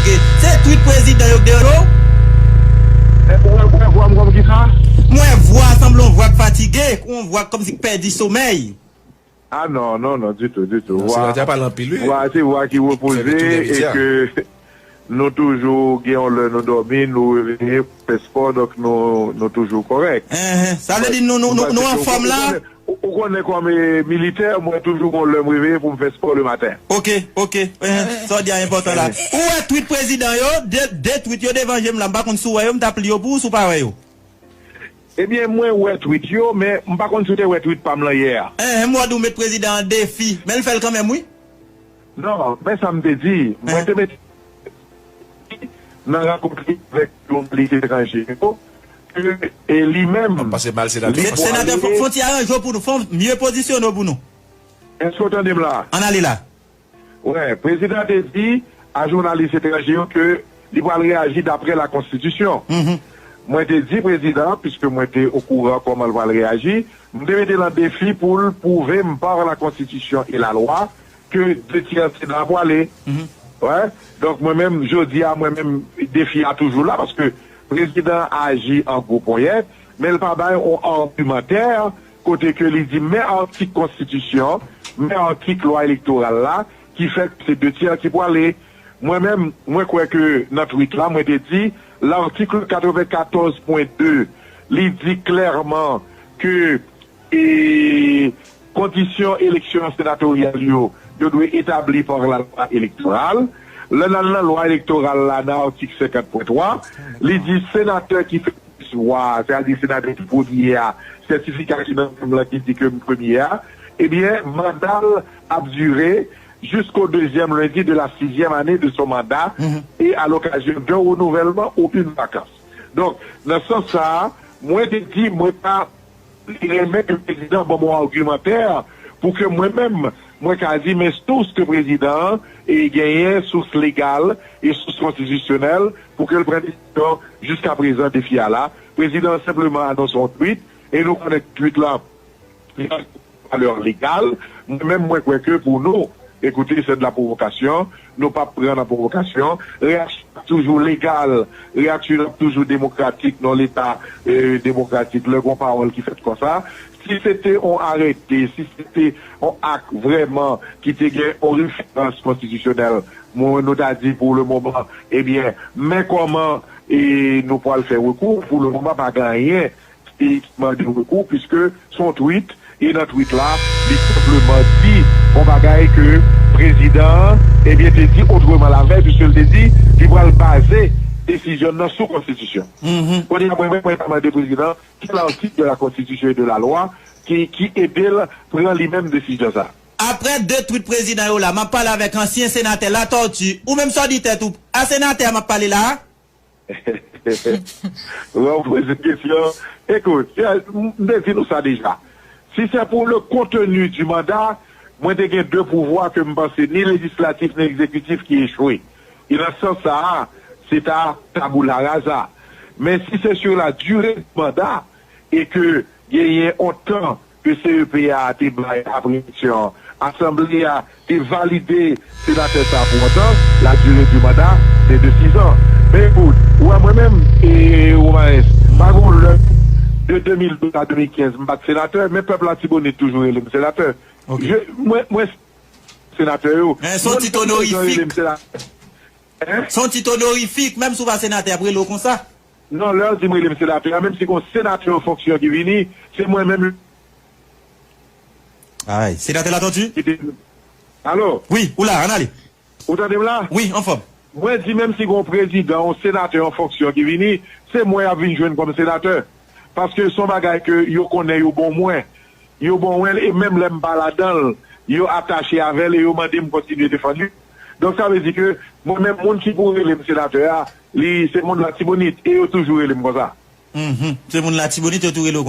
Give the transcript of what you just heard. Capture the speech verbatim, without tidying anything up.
Se twit prezidan yo k deranje w? Ou wè, ou wè vwa m kòm kisa? M wè vwa a sanble yon vwa k fatige, yon vwa k kòmsi k pèdi somèy. Ah non, non, non, ditou, ditou. Non, vwa, senatè a pale anpil, wi. Vwa a se vwa ki repoze e ke nou toujou gen yon lè nou dòmi, nou reveye, fè spò, donk nou, nou toujou kòrèk. Enhen, sa vle di nou, nou, nou, nou anfòm la? Ou, ou konnen kòm, eh, militè, mwen toujou gon lè m reveye pou m fè spò le maten. Ok, ok. Enhen, sa w di a enpòtan la. Ou wè twit prezidan yo, de, de twit yo devan je m la, m pa konn si w wè yo, m t ap li yo pou ou, si w pa wè yo. Ebyen, mwen wè twit yo, men m pa konn si w te wè twit pa m lan yè a. Enhen, m wè w di w met prezidan an defi, men l fè l kanmenm, wi. Non, men sa m te di, mwen te met nan rankont li avèk jounalis etranje yo, ke, e li menm, ap pase mal senatè. Senatè, fò, fò w ti aranje w pou nou, fò w mye pozisyone w pou nou. Èske w tande m la? Ann ale la. Wè, prezidan te di a jounalis etranje yo ke li pral reyaji daprè lakonstitisyon. Mwen te di prezidan, piske mwen te okouran kòman l pral reyaji, m te mete l an defi pou l pwouve m pa lakonstitisyon e lalwa ke de tyè Sena a pwale. Wè. Donk, mwen menm, jodi a, mwen menm, defi a toujou la, paske prezidan aji an gwo ponyèt, men l pa bay yon agimantè kote ke li di, men atik konstitisyon, men atik lwa elektoral la, ki fè ke se de tyè ki pwale. Mwen menm, mwen kwè ke nan twit la, mwen te di, l'article quatre-vingt-quatorze point deux, li di klèman ke, e, kondisyon eleksyon senatoryal yo, yo dwe etabli pa lalwa elektoral. Lè n al nan lwa elektoral la, nan atik senkant pwen twa, li di senatè ki fè plis vwa, sètadi senatè ki premye a, sètifika ki nan men m lan ki di ke m premye a, ebyen, manda l ap dire jusqu'au deuxième lundi de la sixième année de son mandat et à l'occasion d'un renouvellement ou une vacance. Donk, nan sans sa a, mwen te di, mwen pa renmen ke prezidan ban m yon agimantè pou ke mwen menm, mwen ka di, men sous ke prezidan an, e, genyen, sous legal e sous konstitisyonèl pou ke l pran desizyon. Jiskaprezan, defi a la. Prezidan an senpleman anonse yon twit, e nou konnen twit la, li pa gen valè legal. Mwen menm, mwen kwè ke pou nou, écoutez, c'est de la provocation, nou p ap pran nan pwovokasyon. Reyaksyon ap toujou legal, reyaksyon ap toujou demokratik nan leta, eh, demokratik, lè gon pawòl ki fèt konsa. Si se te on arete, si se te on ak vrèman ki te gen on referans konstitisyonèl, mwen, nou ta di pou le moman, ebyen, men kòman, eh, nou pral fè rekou, pou le moman pa gen anyen ki mande rekou, piske se yon twit, e nan twit la, li senpleman di yon bagay ke prezidan an, ebyen, te di otreman lavèy, piske l te di li pral baze desizyon nan sou konstitisyon. Kounye a, mwen menm, mwen ta mande prezidan an, quel article de la Constitution et de la loi ki, ki ede l pran li menm desizyon sa a? Apre de twit prezidan yo la, m ap pale avèk ansyen senatè Latortue, ou menm sa w di tèt ou, a senatè a m ap pale la a? Lè w poze kesyon, ekout, m te di nou sa deja. Si se pou le contenu du mandat, mwen te gen de pouvwa ke m panse ni lejislatif ni egzekitif ki echwe. E nan sans sa a, se ta tabula rasa. Men si se sur la durée du mandat e ke genyen on tan ke C E P A te bay apre eleksyon an, asanble a te valide senatè sa a pou yon tan, la durée du mandat se de sis an. Men ekout, ou wè mwen menm, e, Romanes, m pa gen lè, de de mil douz a de mil kenz, m pa t senatè, men pèp Latibonit toujou rele m senatè. Ok. Je, mwen, mwen senatè yo. Men se yon tit onorifikman rele m senatè. Hein? Se yon tit onorifikman, menm si w pa senatè, y ap rele w konsa. Non, lè yo di m rele m senatè a, menm si gon senatè an fonksyon ki vini, se mwen menm. Ay, senatè Latortue? Ki te, alo? Wi, ou la, ann ale. Ou tande m la? Wi, anfòm. Mwen di menm si gon prezidan, yon senatè an fonksyon ki vini, se mwen y ap vin jwenn kòm senatè. Paske se yon bagay ke yo konnen yo bon mwen. Yo bon mwen, e menm lè m pa ladan l, yo atache avè l e yo mande m kontinye defann li. Donk, sa vle di ke mwen menm, moun ki pou rele m senatè a, li se moun Latibonit, e yo toujou rele m konsa. Mhm. Se moun Latibonit, yo tou rele w